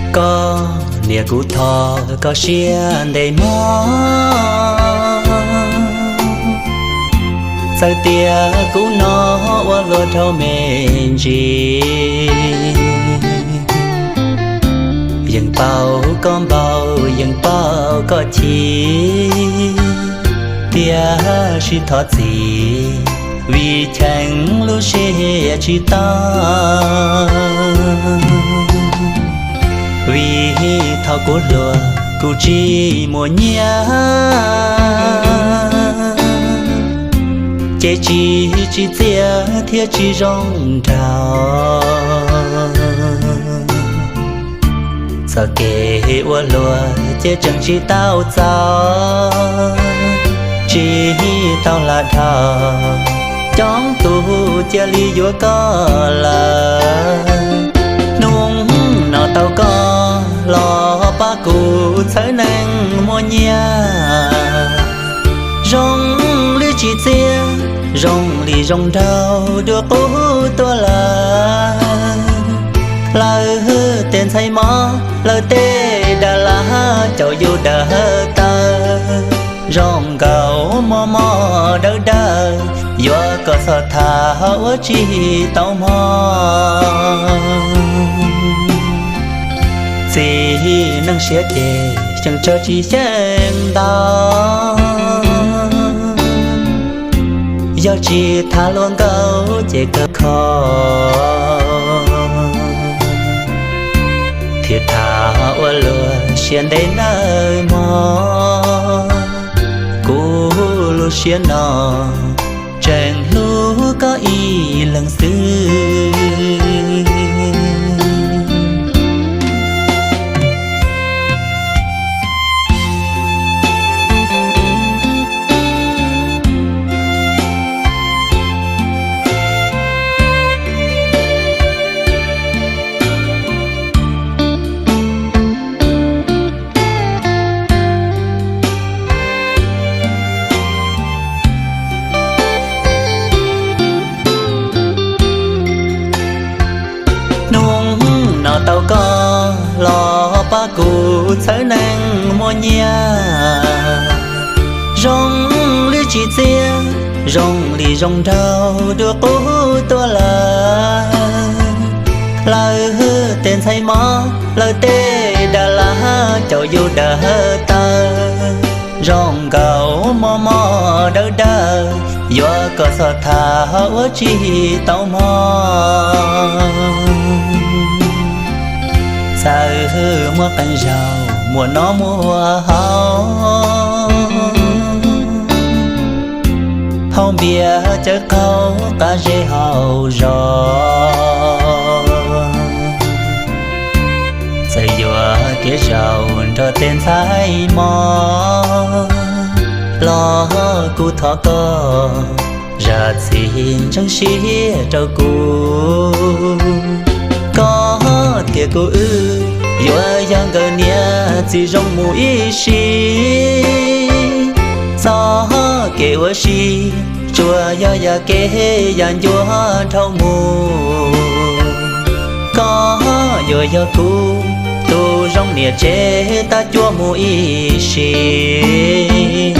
Koj niam kuv thov koj siab ntev mog, txawm tias kuv no ua luag dhau me ntsis, yeej paub koj npau, yeej paub koj chim, tiam sis thov txim vim cheem lub siab tsis tau. Vim thaum kuv hluas kuv tsis muaj nyiaj, ces tsis tsim txiaj thiab tsis zoo nraug. Txoj kev ua luag ces tseem tsis tau txaus, tsis tau hla dhau, coob tus cia li yuav koj lawm. Hnub no tau koj los pab kuv txhawb neeg muaj nyiaj, zoo li tsim txiaj, zoo li zoo nraug dua qub tuaj lawm. Lawv tej ntxhais mos, lawv tej dav las, caum yus daws taw, zoo nkaus mos mos dawb dawb, yuav kom txog thaum ua tsis tau hmo. Txiv neej siab ces xyeej tsawg tsis xyeej ntau, yog tsis tham hluas nkauj ces kawg kho, thiaj tham ua luag siab ntev nawb mog. Kuv lub siab no tseem hlub koj ib leeg xwb. Hnub no tau koj los pab kuv txhawb neeg muaj nyiaj, zoo li tsim txiaj, zoo li zoo nraug dua qub tuaj lawm. Lawv tej ntxhais mos, lawv tej dav las, caum yus daws taw, zoo nkaus mos mos dawb dawb, yuav kom txog thaum ua tsis tau hmo. Txawm muaj qee zaug muaj noj muaj haus, haus npias cawv qaug qab zeb hauv zos, txawm yuav kev zaum nrog tej ntxhais mos, los kuv thov koj zam txim ntseeg siab rau kuv. Koj thiab kuv wb yuav yog nkawm niam txiv zoo mus ib sim. Txoj kev ua si tsuas yog yam kev yam ncuab dhau mus, koj yuav yog kuv tus zoo niam tsev tab cuab mus ib sim.